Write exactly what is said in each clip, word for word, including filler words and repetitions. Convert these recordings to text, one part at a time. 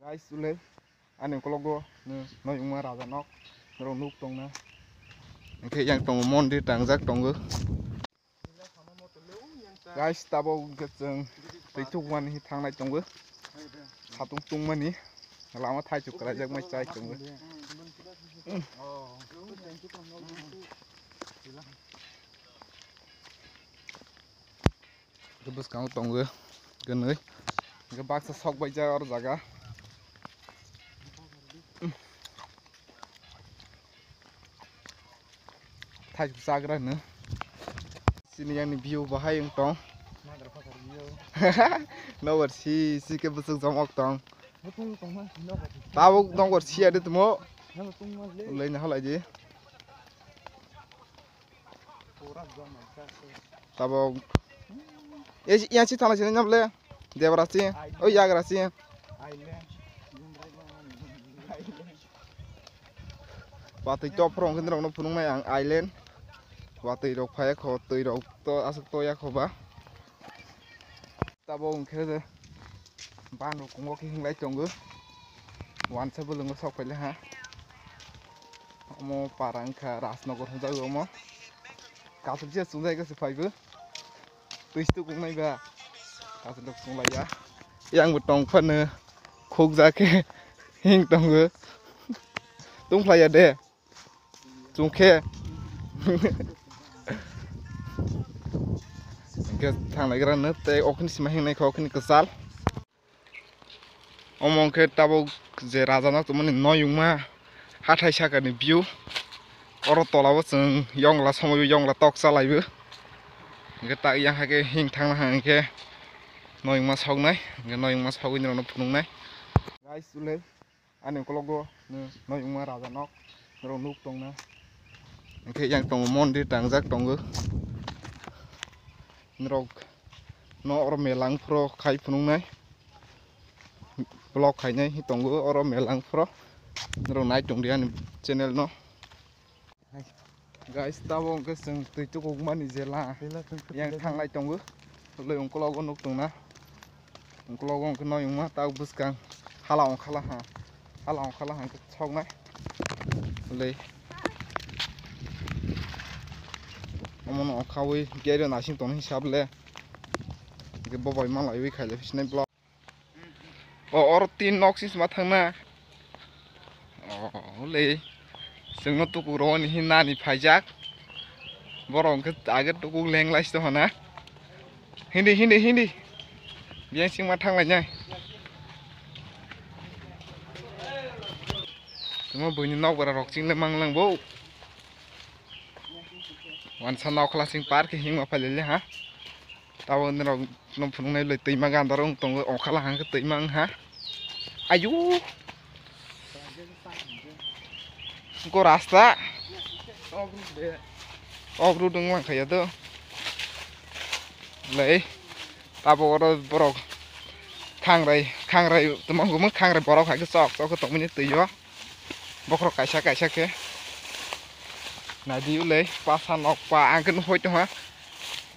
Guys, ulei ani ukologo nwng noyungma raja nok norok nuk tongna. Hwnkhe yang tongo mondir tangjak tongo. Guys, tabok hwnkhe chwng twi tukmani thangnai tongo. Satung tungmani lama thaichuk kwlaijak mai chai tongo. Bwskango tongo gwnwi. Hwnkhe baksa sok baijak oro jaga. Thaichuk chagra hwno. Chini yang ni view bahai wng tong. Nobar si si khe bwswk jom ok tong. Tabuk nobar si ade tumo. Ulai na halai di. Tabuk. Yang si thanglai sini nyable. Debra si. Oh yagra si. Watwi top rok hwnwi rokno phunuknai ang island. Watwi rok phaiya kho, twi rok to aswk toya kho ba. Tabuk hwnkhe je ban rok kungo khe hinglai tongo. Wansa bwlwngo sok phaile ha. Omo para wngkha Rajnagar hwnjago omo. Kathok je chwngjai khe se phaibo. Twi se tukungnai ba. Kathok chwnglaiya. Yang bo tong phano khukjak khe hing tongo. Tungphlaiya de. Chwngkhe. Hwnkhe thanglaigrano tei okhini sima hingnai kha okhini kwchal. Omo hwnkhe tabuk je raja nok tongmani noyungma hathai sakani view. Oro tolao chwng yongla somoio yongla tok chalaibo. Hwnkhe tak yang hai khe hing thangna hang khe noyungma soknai. Hwnkhe noyungma sogwi norokno phunuknai. Guys, ulei. Ani ukologo nwng noyungma raja nok norok nuk tongna. Hwnkhe yang tongo mondir tangjak tongo. Norok no oro melang phro khai phunuknai. Vlog khainai hi tongo oro melang phro. Norok nai tongdi ani channel no. Guys, tabuk hwnkhe chwng twi tukukmani jela yang thanglai tongo. Ulei ungkologo nuk tongna. Ungkologo hwnkhe noyungma tak bwskang hala ongkhala ha. Hala ongkhala ha hwnkhe soknai. Ulei. Omono ongkhawi gate o nasing tongo hisab le. Hwnkhe bo bai malaiwi khaile phisnai vlog. O, oro tin nok sisma thangna. O, le. Chwngno tuku roni hin nani phaijak. Borok hwnkhe age tuku lenglai se hona. Hindi, hindi, hindi. Biyang singma thanglainai. Tamo buini nok bara rok chingla manglang bo. Wansa nok khlasing park hingma phailele ha. Tabuk norok no phunuknai le twima gandaro wng tongo, ongkhala hang khe twima wng ha. Ayu. Ko rasta. Off road wng lang khaya do. Lei. Tabuk oro borok khangrai, khangrai tongma hwnmung khangrai borok hai khe chok chok khe tongmani twi o. Bokhorok kaisa kaisa khe. Naidi ulei pasa nok pa ang khe nuhoi tongha.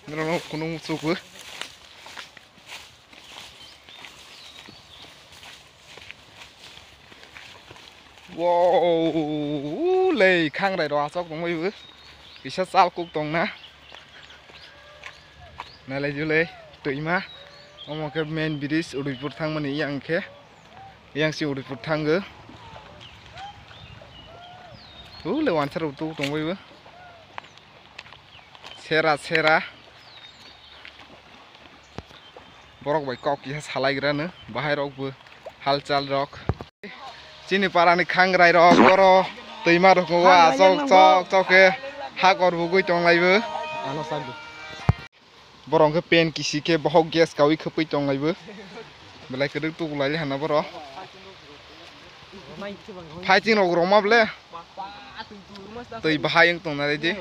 Norok no kunu muchuk o. Wow, ulei khangrai rok asok tongbai bo. Kisa chal kuk tongna. Nalai julei twima. Omo khe main bridge Udaipur thangmani yang khe. Yang si Udaipur thango. Ulei wansa rok tuk tongbai bo. Sera sera. Borok bai kok kisa salaigrano bahai rok bo halchal rok. Chini parani khangrai rok oro twima rok asok chok chok khe hakor bugui tonglaibo. Borok hwnkhe pen kisi khe bohok gas kawi khwpwi tonglaibo. Belai kwdwk tukulai hana borok. Fighting rok rwma ble. Twi bahai wng tongna di.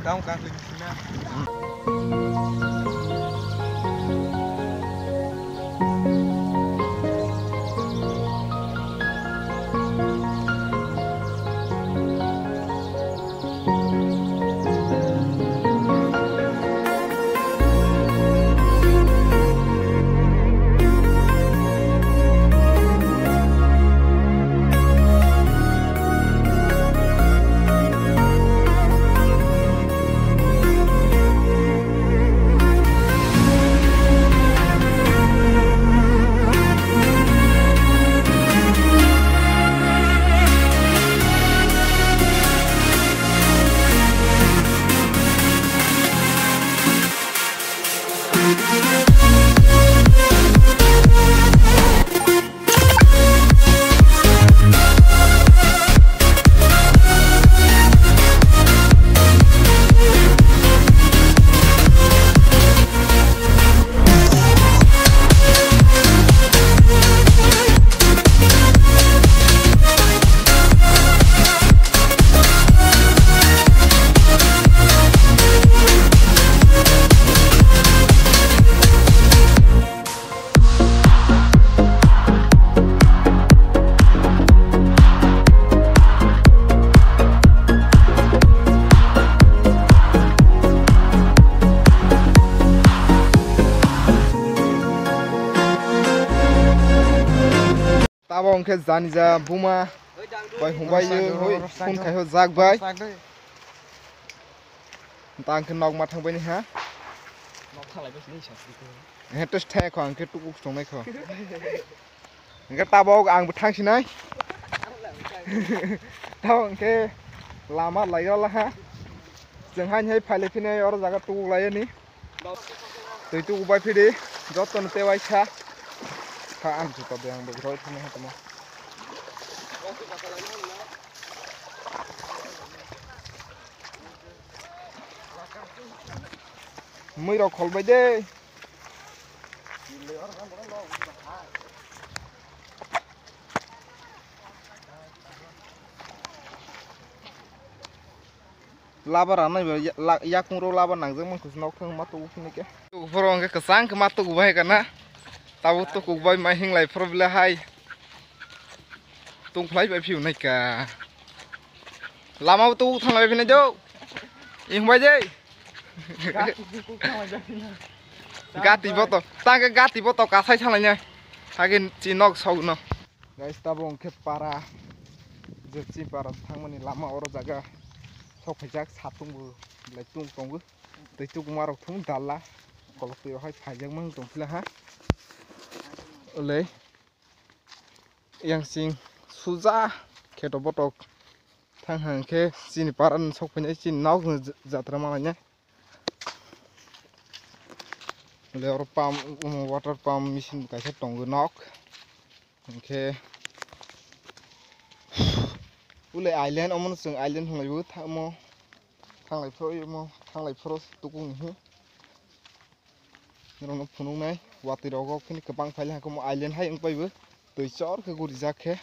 Tamo kang kling sina. Tabo hwnkhe jani ja buma bai hwnbai phone khai jak bai. Tang khe nok ma thang bai ni ha. Nok thalai bai sini sa. He tes thai kho ang khe tukuk song nai kho. Hingke tabok ang bo thang sinai. Tabok hingke lama lai o laha. Chwng haini hai phai lai phini oro jaga tukuk lai ani. Twi tukuk bai phidi joto no tei waisa. Kha ang juta de ang bo roi thangma tamo. Mui rok khol bai de. Laba ranai bai ya-, la-, yakung ro laba nangjak mankha nok thang ma tubu phini khe. Tubu phoro hwnkhe kwchang khe ma tubu bai kana. Tabuk tuku bai ma hinglai phoro bile hai. Tung phlai bai phiu nai ka. Lama bo tubu thang lai phini do. Ing bai de. Gati boto, tangke gati boto kasai thanglainai. Hagin chi nok sogno. Guys, tabo hwnkhe para, je chi para thangmani lama oro jaga sok phaijak, satung bo belai tung tongo. Twi tukuma rok thung dalla, kolok twi rohai phaijak mang tong phila ha. Olei. Yang sing suja kheto botok thang hang khe chini para ni sok phainai chini nok ni jatra ma lainai. Le oro pump, um, water pump machine kaisa tongo nok. Hingkhe ule island omono chwng island hwnlaibo tha-, omo thanglai phuru omo thanglai phuru tukung ni hi. Norokno phunuknai watwi rogo phini kwbang phaile hangkhe omo island hai wng paibo twi chor khe gurijak khe.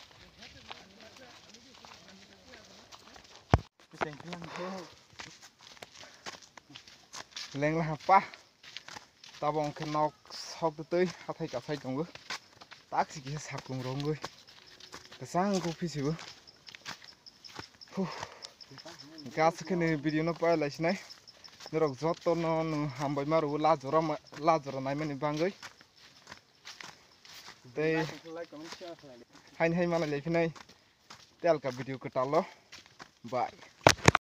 Lengla hapa. Tabok hwnkhe nok sok twi hathai kasai tongo. Taksi kisa saklung rongwi kwchang khe phisibo. Huh. Gas khe ni video no pailai sinai. Norok joto no nwng hambai ma rwo la jora ma, la jora naimani bagwi. Tei haini hai manai lai phinai. Telka video kwtal o. Bye.